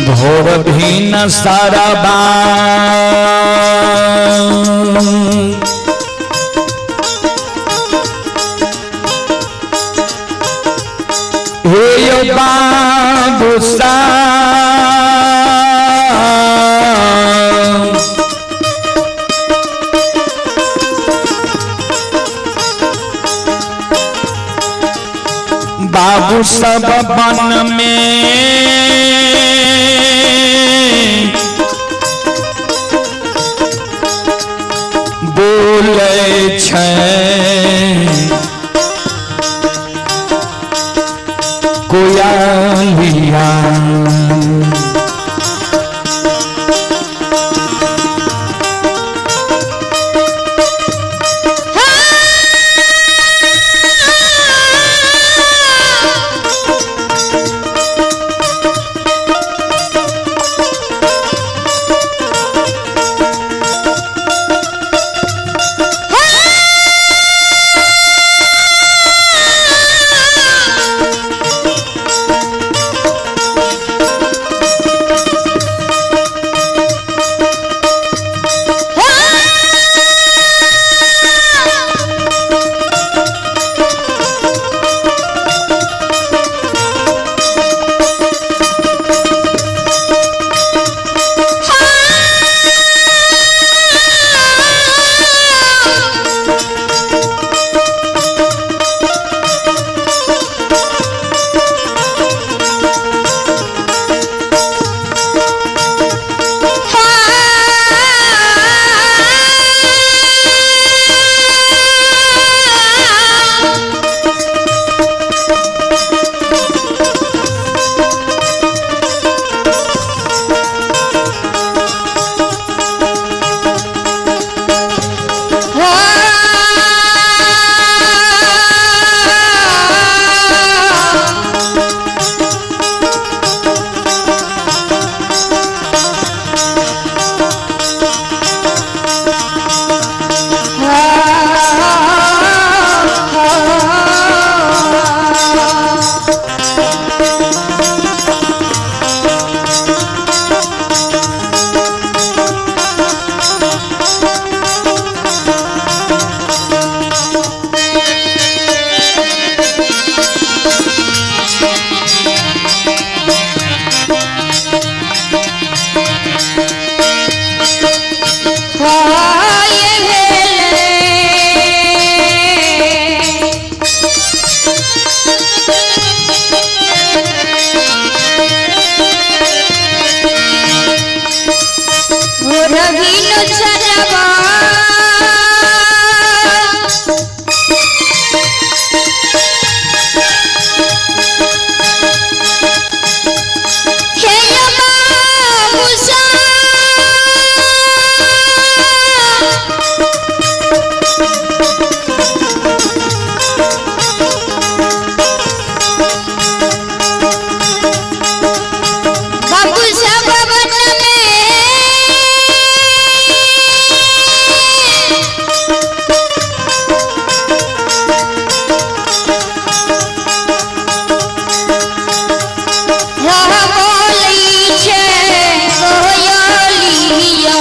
भोर भी न सरबा हे यो बाबू सा बाबू सब वन में बोले छै कोयलिया। रहीन चरवा हे बाबू सा बाबू सब वन में हा बोलै छै कोयलिया।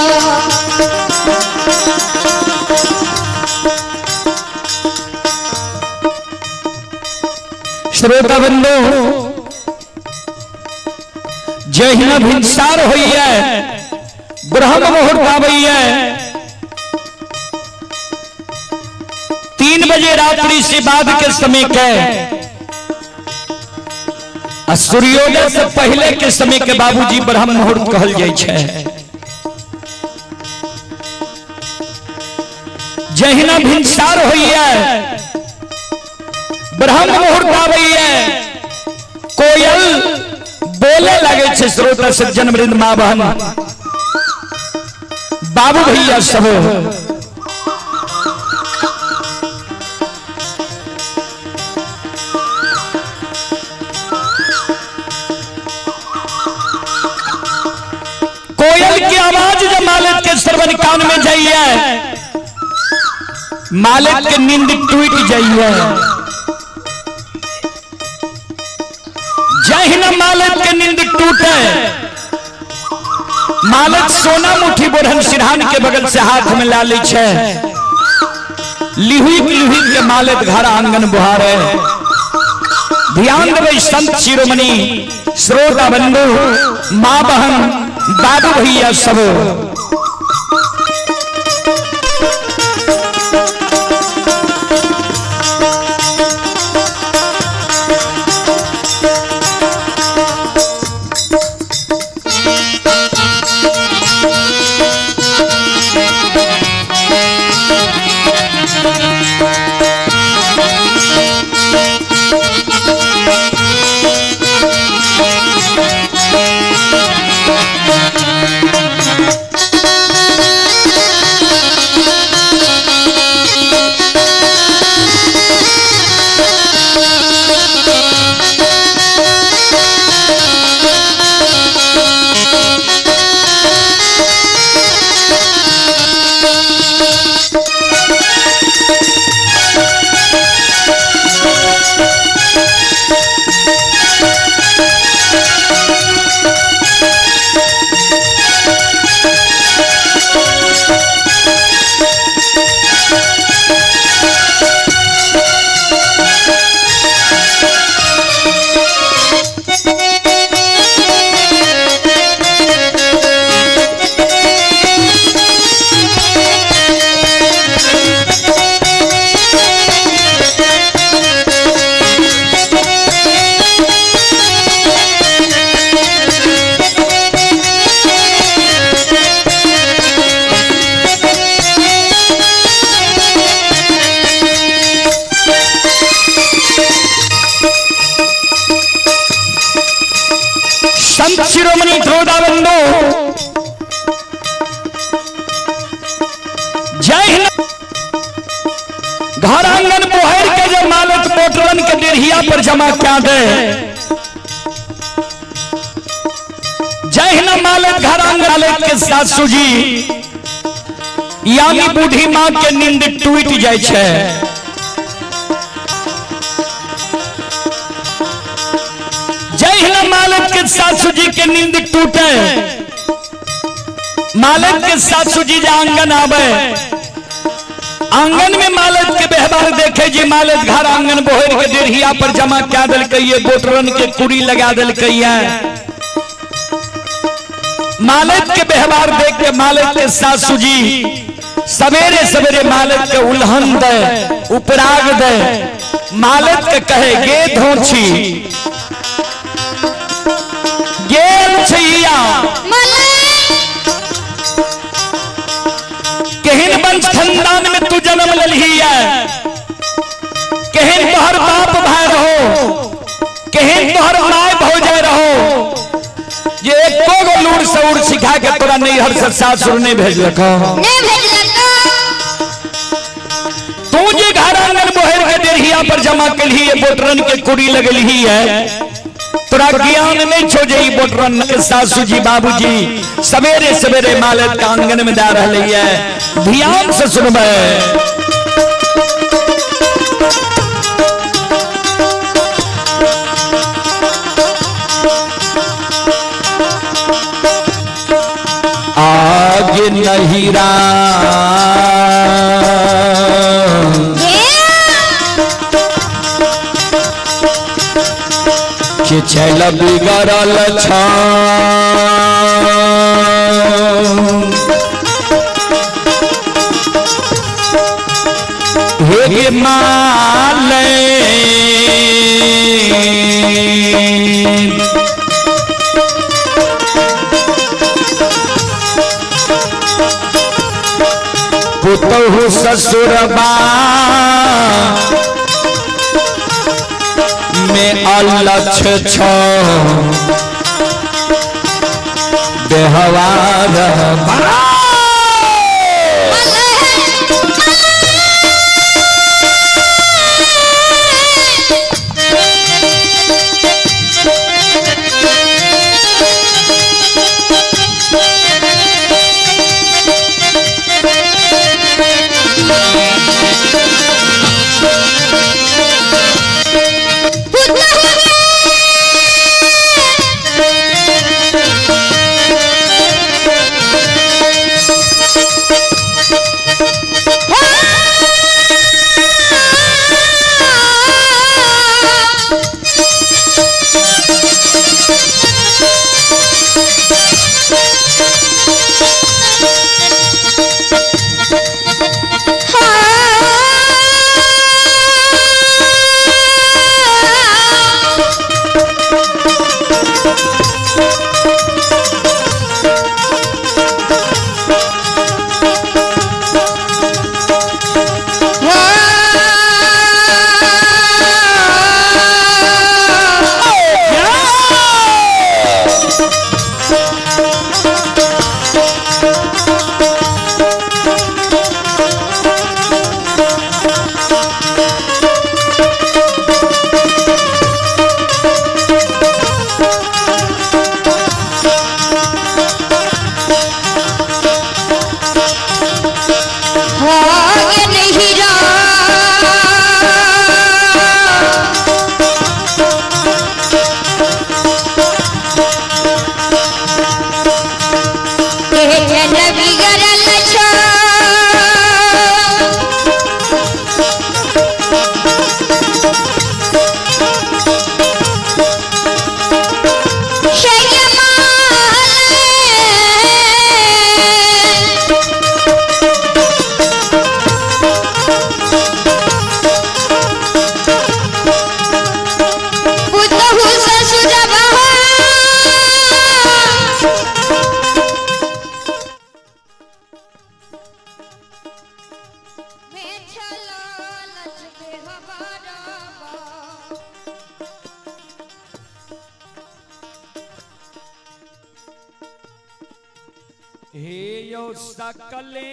श्रोता बंधु, जहिना भिनसार होइए, ब्रह्म मुहूर्त आबैए, 3 बजे रात्रि से बाद के समय के आ सूर्योदय से पहले के समय के बाबूजी ब्रह्म मुहूर्त कहल जाइ छै। जहिना भिनसार होइए, ब्रह्म मुहूर्त आबैए, कोयल बोले लगे छै। श्रोता सज्जन वृंद, माँ बहन, बाबू भैया सब, कोयल की आवाज जब मालिक के श्रवण कान में जाइए, मालिक के नींद टूट जाइए। जहिना मालिक के नींद टूटे, मालक सोना मुट्ठी बोढ़न सिरहान के बगल से हाथ में ला ली छे। लिहुक लिहुक के मालक घर आंगन बुहारे। ध्यान देवे संत शिरोमणि श्रोता बंधु माँ बहन बाबू भैया सब। संत शिरोमणि श्रोता बंधु जय हिंद। घर आंगन बोहर के जब मालक मोटरन के डेढ़िया पर जमा क्या दे, जय हिंद मालक घर आंगन मालक के सासू जी यानी बूढ़ी मां के नींद टूट जाय छे। जय हिंद मालक के सासू जी के नींद टूटे, मालक के सासू जी जे आंगन आवे, आंगन में मालक के व्यवहार देखे जी मालक घर आंगन बोहर के डेढ़िया पर जमा क्या दिलकै, बोटरन के कुड़ी लगा दिलकै। मालक के व्यवहार देख के मालक के सासू जी सवेरे सवेरे मालक के उल्हन दे, उपराग दे, मालक के कहे गे धोछी गेल छैया केहन वंश खानदान में तू जन्म ललही है, केहन तोहर बाप भाई रहो, केहन तोहर my भौजाई रहो, ये एको गो लूर सऊर सिखा के तोरा नैहर से सासुर नहीं भेजलक। नहीं भेजलक। तू जे घर आंगन बोहर के डेढ़िया पर जमा कलही है, बोटरन के कुड़ी लगलही है, तोरा ज्ञान नहीं छो जे ई बोटरन के सासू जी बाबूजी सवेरे सवेरे मालक के आंगन में जा रहे है। ध्यान से सुनबे। आगे नहीं के चल बिगड़ल छा हे माले पुतहु ससुरबा में अलक्ष छो देहवार पुतहु हे यो सकले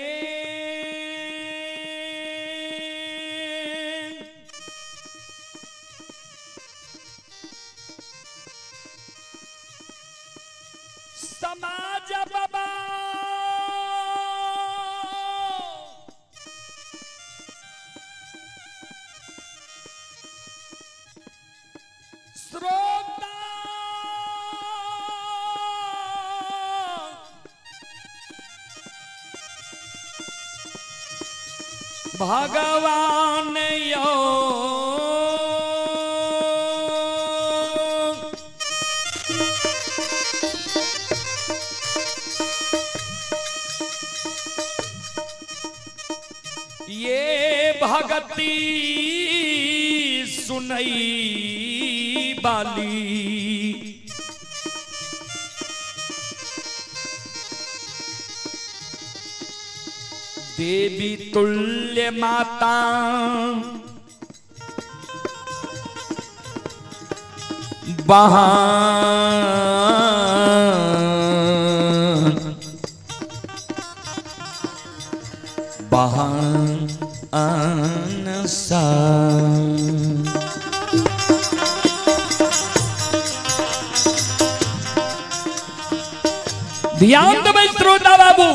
समाज बाबा श्रोता भगवान यो ये भगती सुनई बाली। देवी तुल्य माता बहान बहान सा। ध्यान देबै श्रोता बाबू,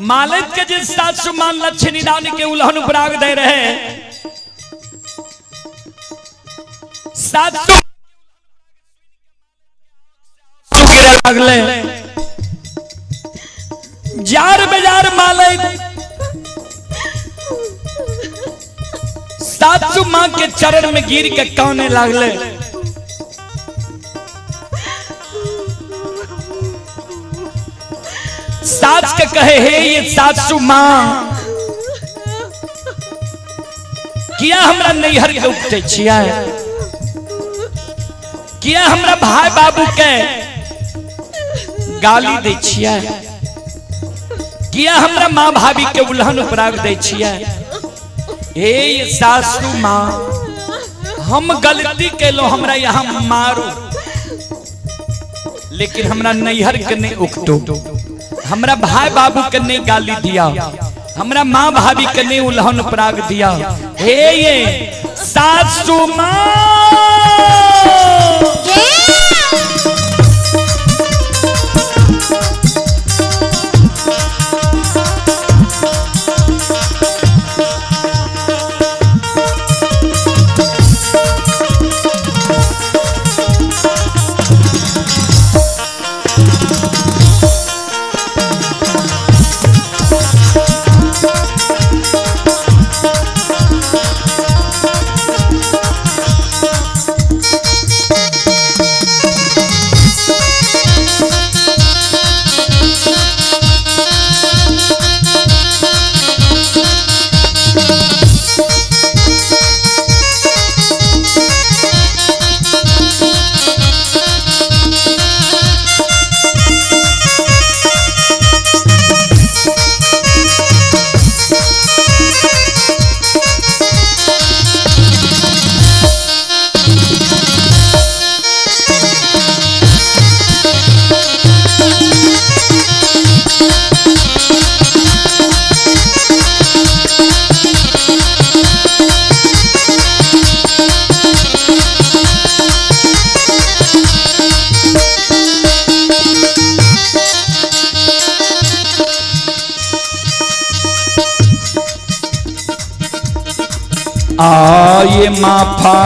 मालिक के जिस सासु मान लक्ष्मी दान के उल्हन उपराग दे रहे, सासु गिरे लागले, जार बेजार मालिक सासु मां के चरण में गिर के काने लागले। सास के कहे हे ये सासू मां, किया हमरा नैहर के उपटे छियै, किया हमरा भाई बाबू के गाली दै छियै, किया हमरा माँ भाभी के उल्हन उपराग दै छियै। हे ये सासू मां, हम गलती केलो, हमरा यहाँ मारू, लेकिन हमरा नैहर के नहीं उकटो, हमरा भाई बाबू के नहीं गाली दिया, हमरा माँ भाभी के नहीं उल्हन उपराग दिया। हे ये सासू माँ, आए माफा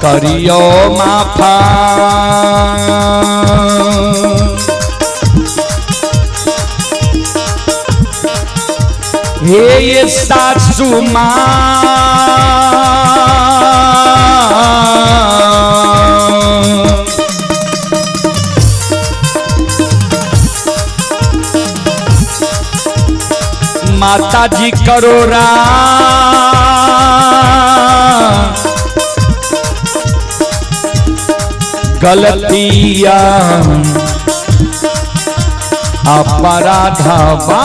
करियो माफा हे ये सासू माँ माता जी करो गलतिया अपराधवा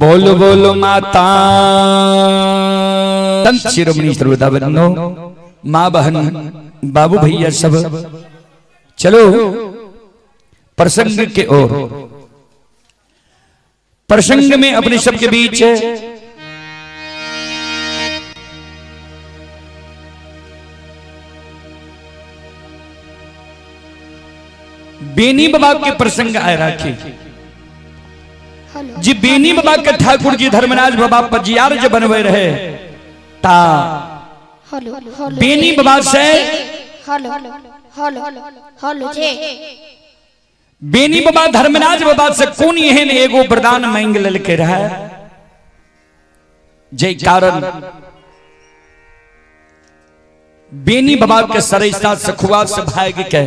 बोलो बोलो माता संत शिरोमणि श्रोता बंधो, माँ बहन बाबू भैया सब, चलो प्रसंग के ओर। प्रसंग में अपने सबके बीच बेनी बाबा के प्रसंग आए राखी जी। बेनी बाबा के ठाकुर जी धर्मराज बाबा पजियार जो बनवे रहे ता बेनी बाबा से बेनी बाबा धर्मराज बाबा से कौन एहन एगो वरदान मांग ललके रहे जे कारण बेनी बाबा के सरैसा सखुआ से भाग के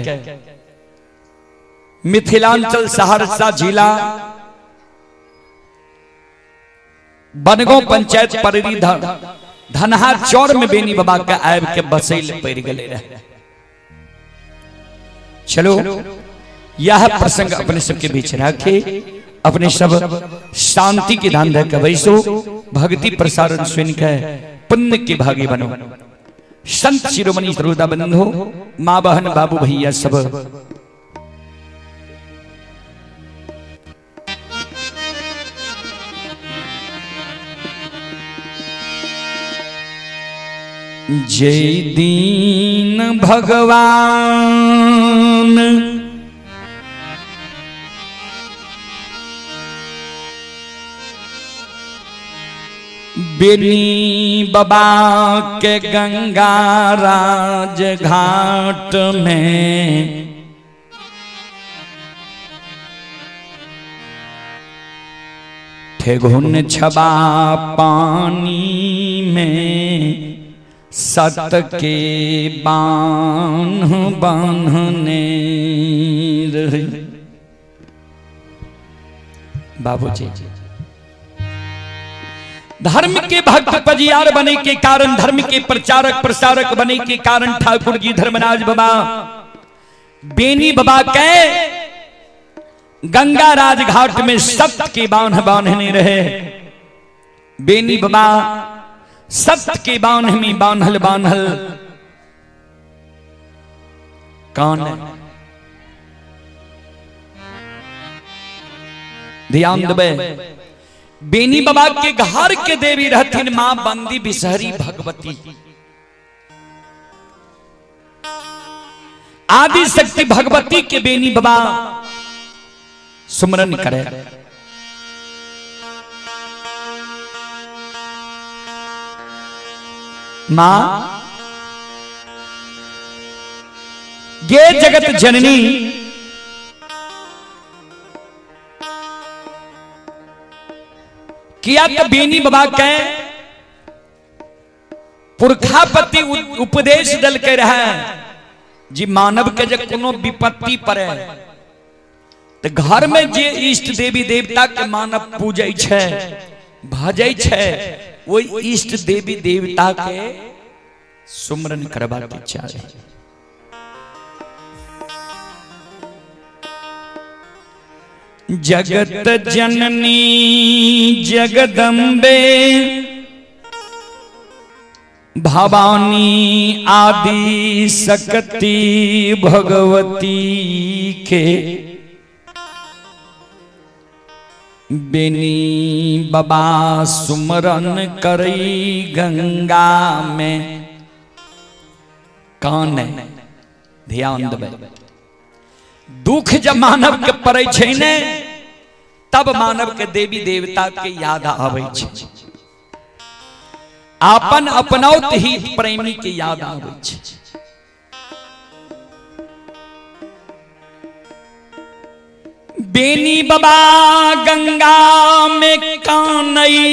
मिथिलांचल सहरसा जिला बनगांव पंचायत पररी धनहा चौर में बेनी बाबा के आब के बसैल पड़ गए रहे। चलो यह प्रसंग अपने सबके बीच रखे, अपने सब शांति के धान धर के बैसो, भक्ति प्रसारण सुन के पुण्य के भागी बनो। संत शिरोमणि श्रोता बंधो, माँ बहन बाबू भैया सब। जय दीन भगवान बेनी बाबा के गंगा राज घाट में ठेघुन छबा पानी में सत के बांध बांधने रहे। बाबूजी धर्म के भक्त पजियार बने के कारण, धर्म के प्रचारक प्रसारक बने के कारण ठाकुर जी धर्मराज बाबा बेनी बाबा के गंगा राजघाट में सत्य के बांध बांधने रहे। बेनी बाबा सत्य के बांध में बांधल बांधल कौन है? ध्यान देवे, बेनी बाबा के घर के देवी रहथिन मां बंदी बिसहरी भगवती। आदि शक्ति भगवती के बेनी बाबा सुमरन करे। मां गे जगत जननी किया तो बेनी बाबा के पुरखापति उपदेश दल के रहे जी मानव के जब कोनो विपत्ति पड़े तो घर में जे इष्ट देवी देवता के मानव पूजै छै भजै छै वही इष्ट देवी देवता के सुमरन करबा के चाही। जगत जननी जगदम्बे भवानी आदि शक्ति भगवती के बेनी बाबा सुमरन करई गंगा में कान है। ध्यान देबै, दुख जब मानव के पड़ै छै ने तब मानव के देवी देवता के याद आबै छै, अपन अपनौत ही प्रेमी के याद आबै छै। बेनी बाबा गंगा में कानई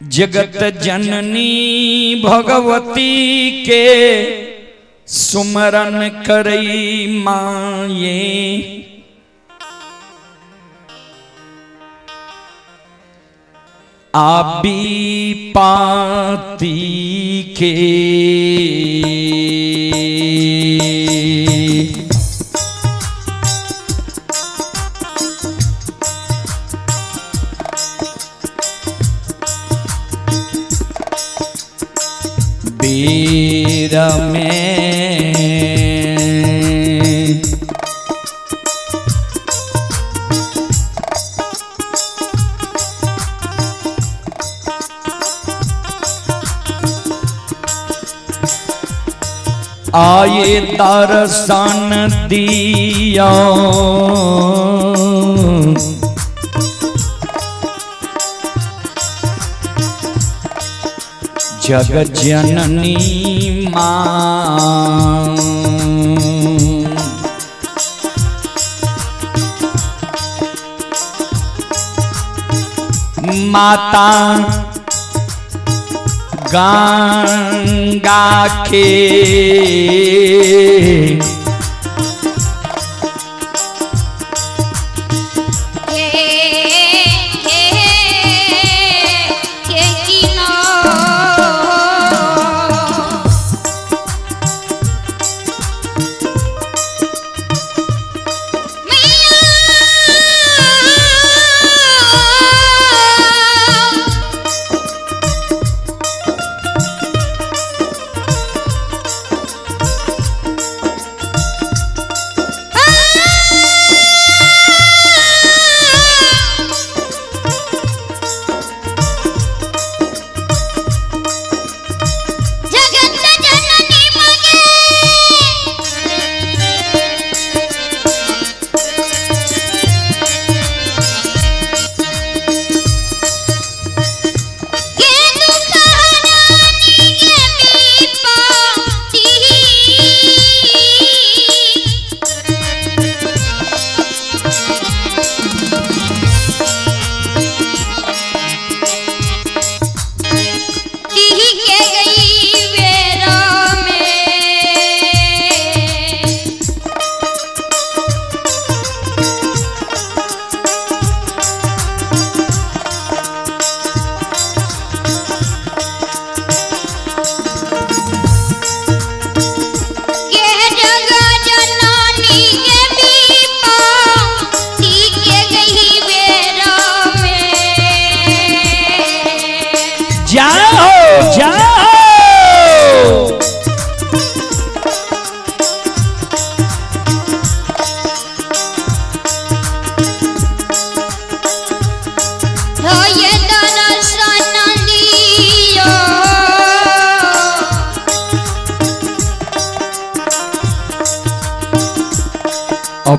जगत जननी भगवती के सुमरन करई माये। आबी पाती के बेर में आए दर्शन दिया जग जननी मां। माता गंगा के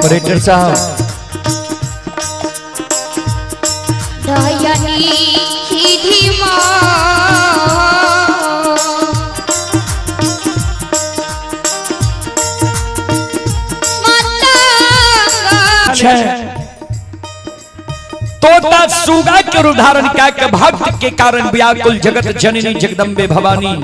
ऑपरेटर साहब। दयानी खिधिमा माता तोता सुगा के रूप धारण क्या के भक्त के कारण व्याकुल जगत जननी जगदम्बे भवानी।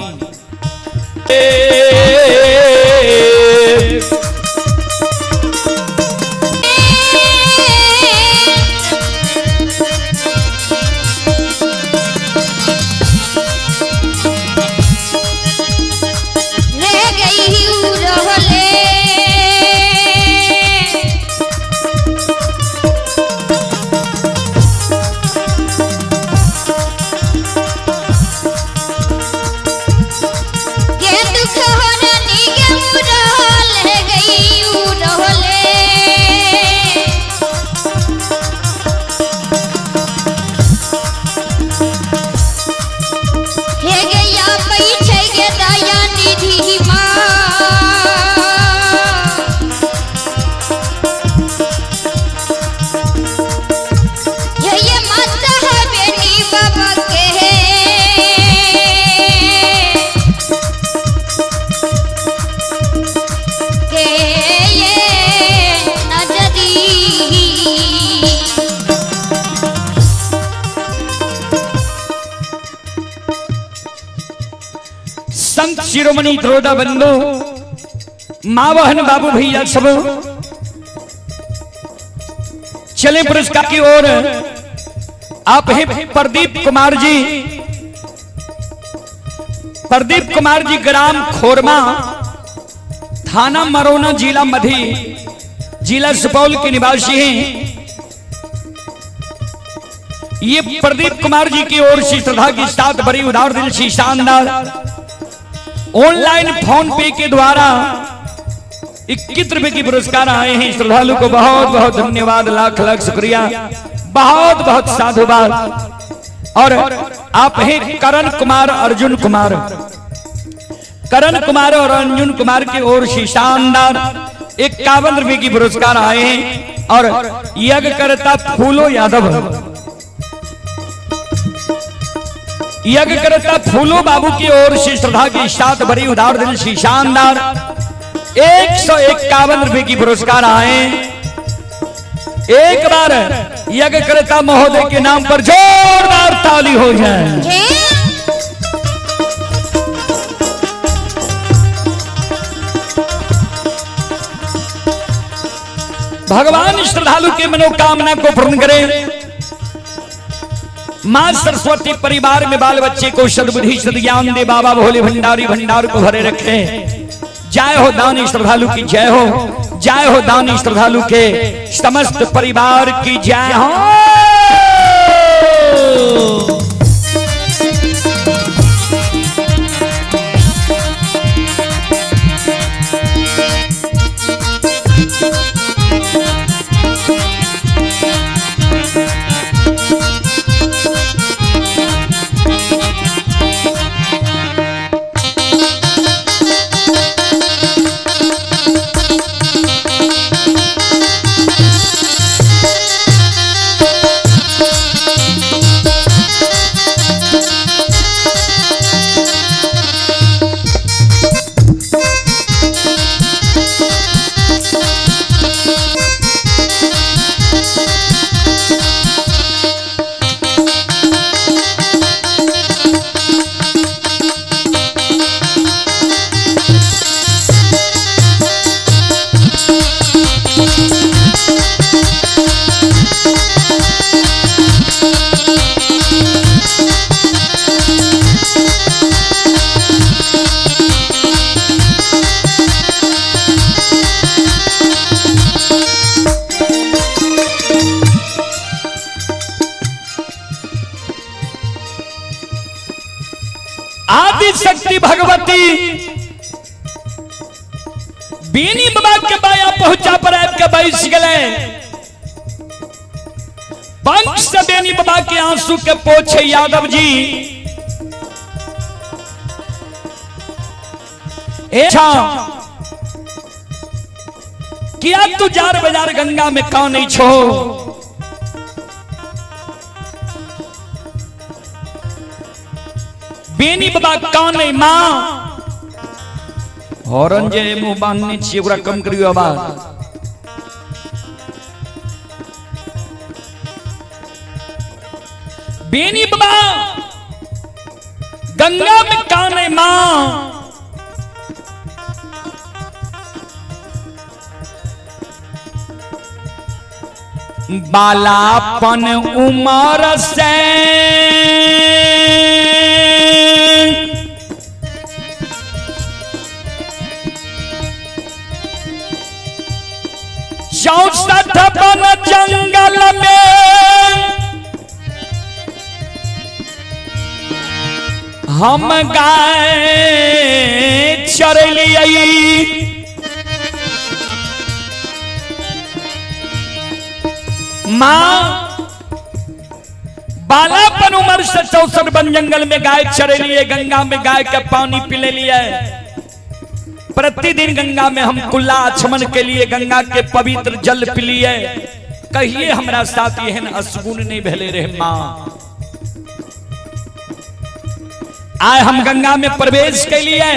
रे गई रहले गे दुख हरनी गे उड़ल गई उड़ले। हे गैया पैछे गे दया निधि माँ। हे ये माता है बेटी बाबा के के ये नजरी। संत शिरोमणि द्रोदा बंधु माँ बहन बाबू भैया सब चले पुरस्कार की ओर। आप हैं प्रदीप कुमार जी, प्रदीप कुमार जी ग्राम खोरमा, थाना मरोना, जिला मधी, जिला सुपौल के निवासी हैं। ये प्रदीप कुमार जी की ओर से श्रद्धा की साथ बड़ी उदार दिल से शानदार ऑनलाइन फोन पे के द्वारा 21 रुपए की पुरस्कार आए हैं। श्रद्धालु को बहुत बहुत धन्यवाद, लाख लाख शुक्रिया, बहुत बहुत साधुवाद। और आप हैं करण कुमार, अर्जुन कुमार, करण कुमार और अर्जुन कुमार की ओर से शानदार 51 रुपए की पुरस्कार आए हैं। और यज्ञकर्ता फूलो यादव, यज्ञकर्ता फूलो बाबू की ओर से श्रद्धा की साथ बड़ी उदार दिल से शानदार 151 रुपए की पुरस्कार आए। एक बार यज्ञकर्ता महोदय के नाम पर जोरदार ताली हो जाए। हे भगवान श्रद्धालु के मनोकामना को पूर्ण करें। मां सरस्वती परिवार में बाल बच्चे को सद्बुद्धि सद्ज्ञान दे। बाबा भोले भंडारी भंडार को भरे रखे। जय हो दानी श्रद्धालु की जय हो, जय हो दानी श्रद्धालु के समस्त परिवार की जय हो। आदि शक्ति भगवती बीनी बाबा के बाया पहुंचा पर आबि के बैस गए। पंख से बेनी बाबा के आंसू के पोछे यादव जी। अच्छा किया तू जार बाजार गंगा में कान नहीं छो? बेनी बाबा कान नहीं माँ। हॉर्न जे मुंह बांधने छियै ओकरा कम करियो आवाज। बेनी बाबा गंगा में कान नहीं माँ। बालापन उमर से 64 बन जंगल में हम गाय चरलियै। माँ, बालापन उम्र से 64 वन जंगल में गाय चरेलिए, गंगा में गाय के पानी पिले लिए। प्रतिदिन गंगा में हम कुल्ला आचमन के लिए गंगा के पवित्र जल पिलिए। कहिए हमरा साथ एहन असगुन नहीं भेले रहे माँ। आय हम गंगा में प्रवेश के लिए।